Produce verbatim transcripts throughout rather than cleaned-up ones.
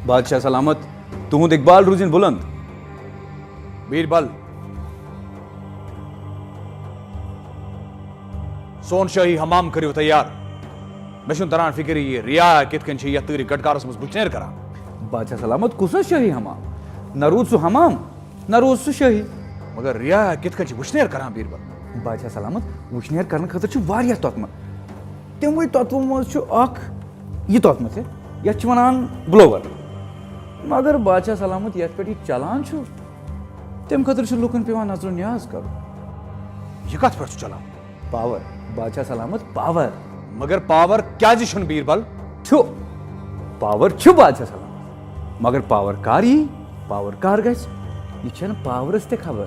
بادشاہ سلامت، تُہُنٛد اقبال روٗزِن بُلنٛد۔ بیربل، سون شٲہی حمام کٔرِو تیار۔ مےٚ چھُنہٕ تران فِکرِ، یہِ ریا کِتھ کٔنۍ چھِ یَتھ تۭرِ گٹکارس منٛز وٕشنیر کران۔ بادشاہ سلامت، کُس حظ شٲہی حمام؟ نہ روٗد سُہ حمام، نہ روٗد سُہ شٲہی۔ مگر ریا کِتھ کٔنۍ چھِ وٕشنیر کران، بیربل؟ بادشاہ سلامت، وٕشنیر کرنہٕ خٲطرٕ چھِ واریاہ تۄتمہٕ۔ تِموٕے تۄتمو منٛز چھُ اکھ یہِ تۄتمہٕ تہِ، یَتھ چھِ وَنان blower۔ مگر بادشاہ سلامت، یَتھ پٮ۪ٹھ یہِ چلان چھُ، تَمہِ خٲطرٕ چھُ لُکن پٮ۪وان نظرو نیاز کرُن۔ یہِ کتھ پٮ۪ٹھ چھُ چلان؟ Power۔ بادشاہ سلامت، power۔ مگر power کیازِ چھُنہٕ، بیربل؟ چھُ۔ Power چھُ، بادشاہ سلامت۔ مگر power کر یی، power کر گژھِ، یہِ چھَنہٕ powerس تہِ خبر۔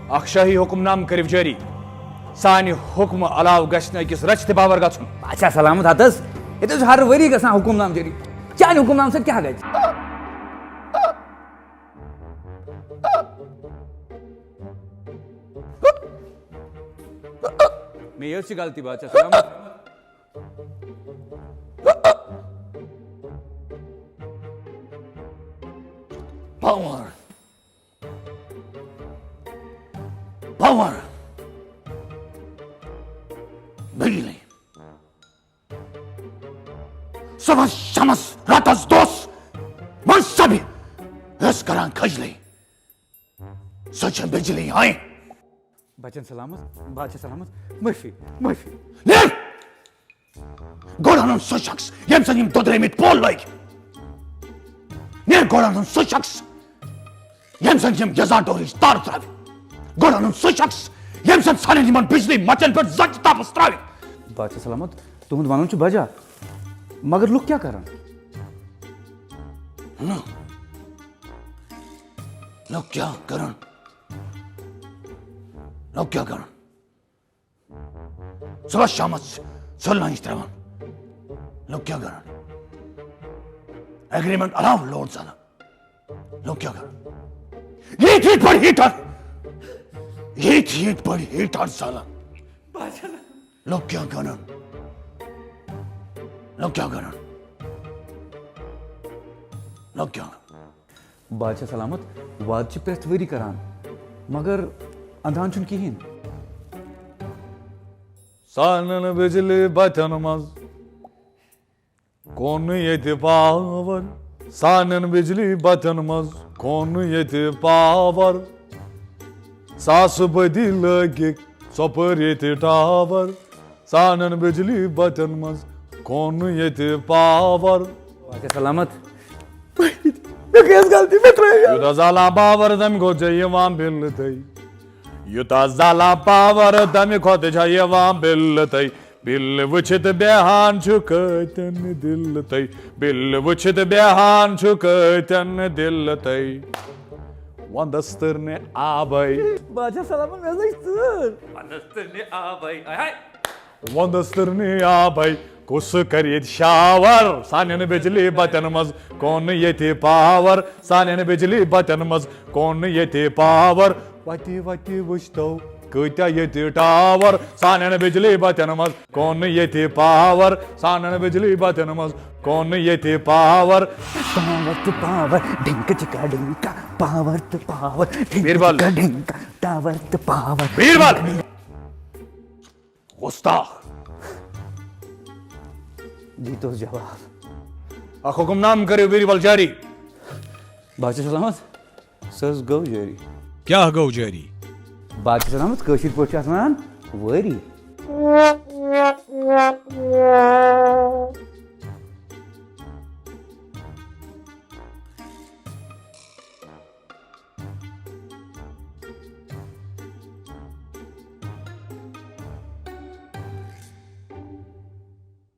اکھ شٲہی حکم نامہٕ کٔرِو جٲری۔ سانہِ حکمہٕ علاوٕ گژھِ نہٕ أکِس رژھِ تہِ power گژھُن۔ بادشاہ سلامت، ہتس، ییٚتہِ حظ چھُ ہر ؤری گژھان حکم نامہٕ جٲری۔ چانہِ حکم نامہٕ سۭتۍ کیٛاہ گژھِ؟ مےٚ یٲژ چھِ غلطی، بادشاہ سلامت۔ Power۔ Power۔ بجلی۔ صبحس شامس راتس دۄہس منٛز سبہِ ٲس کران کھجلے۔ سۄ چھےٚ بجلی، ہاے۔ بچن سلامت، بادشاہ سلامت، معٲفی، معٲفی۔ نیر! گۄڈٕ اَنُن سُہ شخص، ییٚمۍ سٕنٛدۍ یِم دۄدرٲومٕتۍ پول لٲگۍ۔ نیر گۄڈٕ اَنُن سُہ شخص، ییٚمۍ سٕنٛدۍ یِم یزان ڈورٕچ تار ترٛاوِ۔ گۄڈٕ اَنُن سُہ شخص، ییٚمۍ سٕنٛدۍ سانٮ۪ن یِمن بجلی مَچن پٮ۪ٹھ زَچہِ تاپس ترٛاوِ۔ بادشاہ سلامت، تُہُنٛد وَنُن چھُ بجا، مگر لُکھ کیٛاہ کرن؟ ہنا؟ لُکھ کیٛاہ کرن؟ لُکھ کیٛاہ کرن؟ صبح شامس ژھیوٚل نٲیِس ترٛاوان۔ لُکھ کیٛاہ کرن؟ Agreement علاوٕ load زالان۔ لُکھ کیٛاہ کرن؟ ییٚتھۍ ییٚتھۍ پٲٹھۍ heater، ییٚتھۍ ییٚتھۍ پٲٹھۍ heater زالان۔ لُکھ کیٛاہ کرن؟ لُکھ کیٛاہ کرن؟ لُکھ کیٛاہ کرن؟ بادشاہ سلامت، وعدٕ چھِ پرٛٮ۪تھ ؤری کران، مگر اندان چھُنہٕ کِہیٖنۍ۔ سانٮ۪ن بجلی بتٮ۪ن منٛز کون نہٕ ییٚتہِ power؟ سانٮ۪ن بجلی بتٮ۪ن منٛز کون نہٕ ییٚتہِ power؟ ساسہٕ بٔدی لٲگِکھ ژۄپٲرۍ ییٚتہِ tower۔ سانٮ۪ن بجلی بتٮ۪ن منٛز کون نہٕ ییٚتہِ power؟ بادشاہ سلامت۔ مےٚ گٔیَس غلطی، مےٚ ترٛٲیِو یَلہٕ۔ یوٗتاہ زالان power، تَمہِ کھۄتہٕ چھےٚ یِوان بِلہٕ تہٕ۔ یوٗتاہ زالان power، تَمہِ کھۄتہٕ چھےٚ یِوان بِلہٕ تہٕ۔ بِلہٕ وٕچھِتھ بیہان چھُ کٲتٮ۪ن دِل تہٕ۔ بِلہٕ وٕچھِتھ بیہان چھُ کٲتٮ۪ن دِل تہٕ۔ وَندَس تٕرنہِ آبَے۔ بادشاہ سلامت، مےٚ حظ لٔج ژٲر۔ وَندَس تٕرنہِ آبَے۔ آے ہاے۔ وَندَس تٕرنہِ آبَے، کُس کَرِ ییٚتہِ shower؟ سانٮ۪ن بجلی بتٮ۪ن منٛز کون نہٕ ییٚتہِ power؟ سانٮ۪ن بجلی بتٮ۪ن منٛز کون نہٕ ییٚتہِ power؟ وَتہِ وَتہِ وٕچھتو کۭتیٛاہ ییٚتہِ tower؟ سانٮ۪ن بجلی بتٮ۪ن منٛز کون نہٕ ییٚتہِ power؟ سانٮ۪ن بجلی بتٮ۪ن منٛز کون نہٕ ییٚتہِ power؟ Power تہٕ power، ڈِنکہٕ چِکا ڈِنکا۔ Power تہٕ power، ڈِنکہٕ بیربل۔ چِکا ڈِنکا۔ Tower تہٕ power۔ بیربل۔ گستاخ۔ دیٖتوس جواب۔ اکھ حکم نام کٔرِو بیربل جٲری۔ بادشاہ سلامت، سُہ حظ گوٚو جٲری۔ کیٛاہ گوٚو جٲری؟ بادشاہ سلامت، کٲشِر پٲٹھۍ چھِ اَتھ وَنان وٲری۔